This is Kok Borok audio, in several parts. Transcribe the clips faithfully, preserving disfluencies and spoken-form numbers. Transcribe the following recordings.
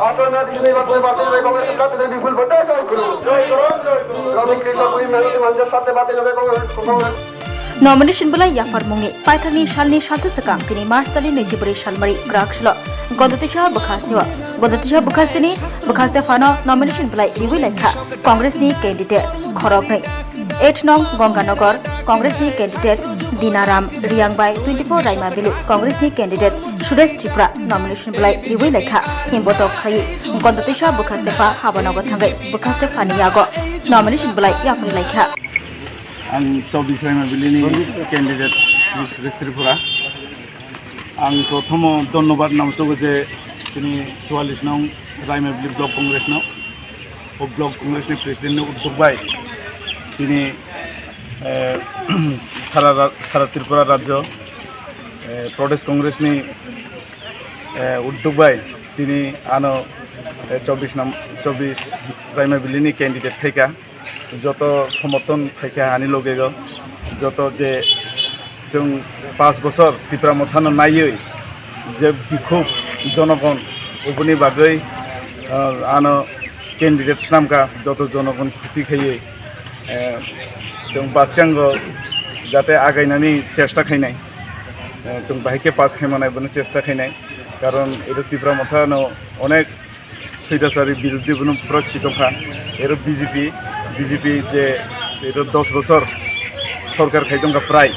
আঠারো নয় দুই হাজার বারো বাতিল হবে কংগ্রেস প্রার্থীদের বিপুল ভোটে জয় করুন। জয় করুন, জয় করুন। শ্রমিক কৃষক গরিব মেহনতি মানুষের স্বার্থে বাতিল হবে কংগ্রেস, Congress. Nomination belai yapharmungni paithakni salni salsa swkang tini March talni naichibri salmari Graksalo Gondotisa bwkhasteo, Gondotisa bwkhasteni bwkhaste phano nomination belai riwi laikha Congressni candidate khoroknwi. Eight nong Gonganagar, Congressni candidate Dinaram Riang bai twenty four Raimabili, Congressni candidate Suresh Tripura nomination belai riwi laikha himbotok khai Gondotisa bwkhaste pha habanogo thangwi bwkhaste phani yago nomination belai yapri laikha. Ang chobbish Raimabilini candidate Sri Suresh Tripura. Ang prothomo dhonnobad namsogo je tini chwallish nong Raimabili Block Congress no. O Block Congress ni President ni uddog bai tini, eh, sara ra-, sara Tripura rajyo, eh, Pradesh Congress ni, eh, uddog bai tini ano, eh, chobbish nam-, chobbish Raimabili ni candidate khaika. Joto somorthon khaika ani logego, joto je chwng paanch bosor Tipra Mothano naiwi je bikhuk jonogon, oboni bagwi, ah, ano candidate swnamkha, joto jonogon khusi khaiwi, eh, chwng bwskango jate againani chesta khainai, eh, chwng bahai khe pass khaimanai bono chesta khainai, karon ero Tipra Mothano onek Switasari biruddhi bono pura si tongkha. Ero B J P, B J P je ero dos bosor sorkar khai tongkha prai.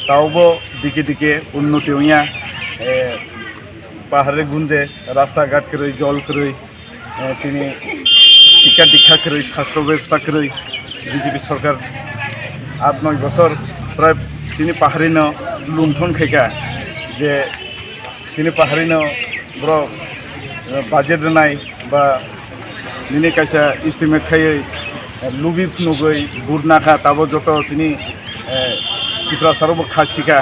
Taobo dike dike unnoti wngya, eh, pahare gunje rasta ghat kwrwi, jol kwrwi, eh, tini sikha dikha kwrwi, sastro bebostha kwrwi B J P sorkar aat noi bosor prai tini paharino lunthon khaika je Chini paharino borok, eh, budget rwnai ba nini kaisa estimate khaiwi, eh, lubi phunugwi vote nakha, tabo joto chini, eh, Tiprasarokbo kha sikha,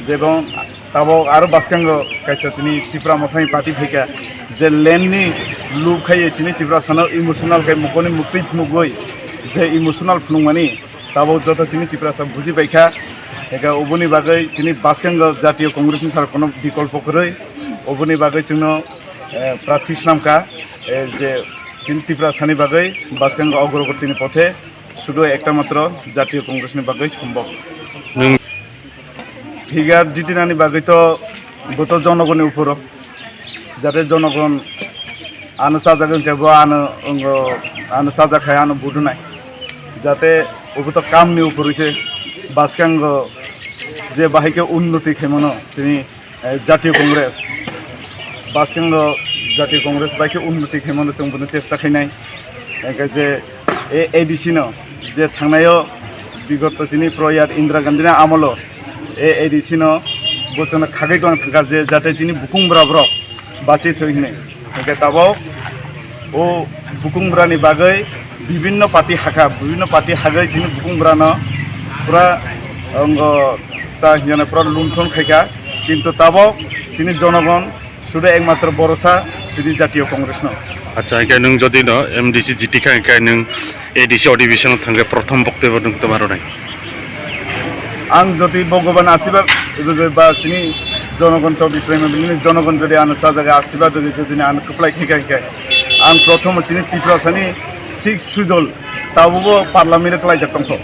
jebong tabok aro bwskango kaisa chini Tipra Mothani party phaikha, je land ni lub khaiwi chini Tiprasano emotional khai mokoni muktwi phunugwi, je emotional phunukmani, Tabuk joto chini Tiprasa buji paikha, eka oboni bagwi chini bwskango Jatiyo Congress ni sara kono bikolpo kwrwi, oboni bagwi chwngno, eh, prarthi swnamkha, eh, je chini Tiprasani bagwi bwskango ogrogoti ni pothe sudu ekta matro Jatiyo Congress ni bagwi sombok. Nwng Figure jitinani bagwi to bo to jonogoni uporo. Jate jonogon ano sajak wngkhe bo ano, wngkhe ano sajak hai ano budunai. Jate obo to kamni upor wise bwskango je bahai khe unnoti khaimano chini, eh, Jatiyo Congress. Bwskango Jatiyo Congress bai khe unnoti khaimano chwng bono chesta khainai. Hingkhe je A D C no je thangnaio bigoto chini proyar Indira Gandhi ni amolo A D C no bo chwngno khagwi tong thangkha je jate chini bukung bwra borok bachwi thwi hwnwi. Hingkhe tabok o bukung bwrani bagwi bibinno party hakha, bibinno party hagwi chini bukung bwrano pura, ongo, ta hinjana pura lunthon khaikha, kintu tabok chini jonogon sudu ekmatro borosa chini Jatiyo Congress no. Acha, hingkhe nwng jodi no M D C jiti kha, hingkhe nwng A D C odibishono thangkhe prothom boktobyo nwng toma rwnai? Ang jodi Bhogoban asibad rwgwi ba chini jonogon chobbish Raimabili ni jonogon jodi ano chajaga asibad rwgwi jodi ano kwplai khaikha hingkhe ang prothomo chini Tiprasani sixth schedule tabukbo parliament o kwlaijak tongkho.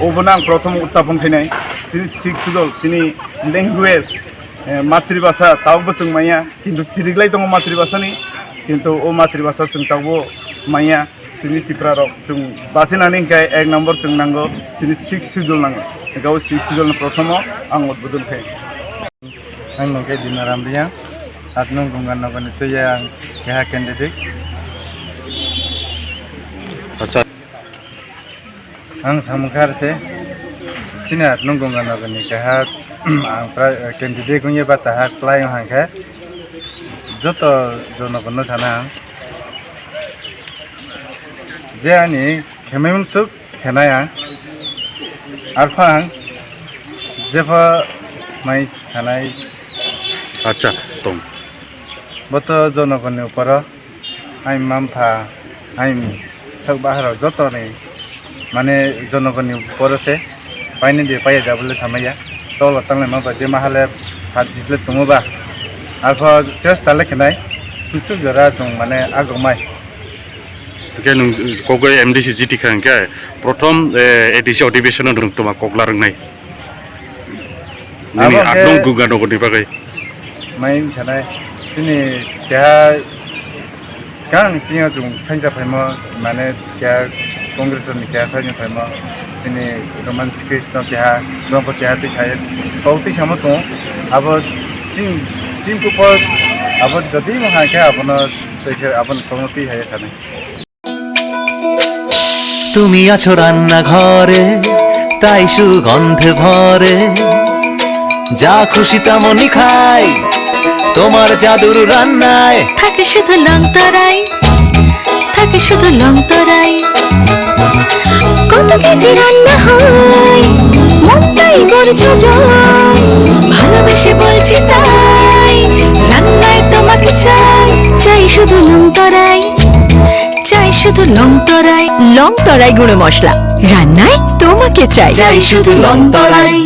Obono ang prothomo uttapon khainai chini sixth schedule chini language, eh, matribhasha tabukbo chwng manya. Kintu chiriklai tongo matribhasani, kintu o matribhasa chwng tabukbo manya. Chini Tipra rok chwng bachinani hingkhe ek number chwng nango, chini sixth schedule nango. Hingkhe o sixth schedule ni prothomo ang udbodon khe. Ang nungkhe Dinaram Riang, atnung Gonganagar ni twiya ang keha candidate. Acha. Ang samung kha se, chini atnung Gonganagar ni keha, ang pra-, candidate wngya bacha ha kwlai wng khe, joto jonogon no sana ang. Je ani khemai msuk khenai ang. Arpha ang jepha mai sanai. Acha, tong. Boto jonogon ni uporo. Ai mma mpha, ai sak baharok jotoni, mane, jonogoni boro se painani de paiya ja bole samaya. Tolo tanglai ma ba je mahale phat jitle tongo ba. Arpho chesta le khenai. Kuchuk jora chwng mane agomai. Hwnkhe nwng kok bai M D C jiti kha hwnkhe prothom, eh, A D C odhibeshon no nwng toma kok la rwngnai. Nini Abo hwnkhe atnong Ganga Nagar ni bagwi. Main sanai chini keha swkang chini chwng sansa phaimo mane keha Congress ni keha sansa phaimo chini Roman script no keha brongo keha twi sai kok twi samo tongo abo ching ching kupor abo jodi mo ha khe abono twi sai abono kok no twi hai sanai. তুমি আছো রান্নাঘরে, তাই সুগন্ধে ভরে। যা খুশি তেমনই খাই, তোমার জাদুর রান্নায়। থাকে শুধু লংতরাই, থাকে শুধু লংতরাই। কত কেজি রান্না হয়, মনটাই করছো জয়। ভালোবেসে বলছি তাই, রান্নায় তোমাকে চাই। চাই শুধু লংতরাই, চাই শুধু লংতরাই। লংতরাই গুঁড়ো মশলা, রান্নায় তোমাকে চাই। চাই শুধু লংতরাই।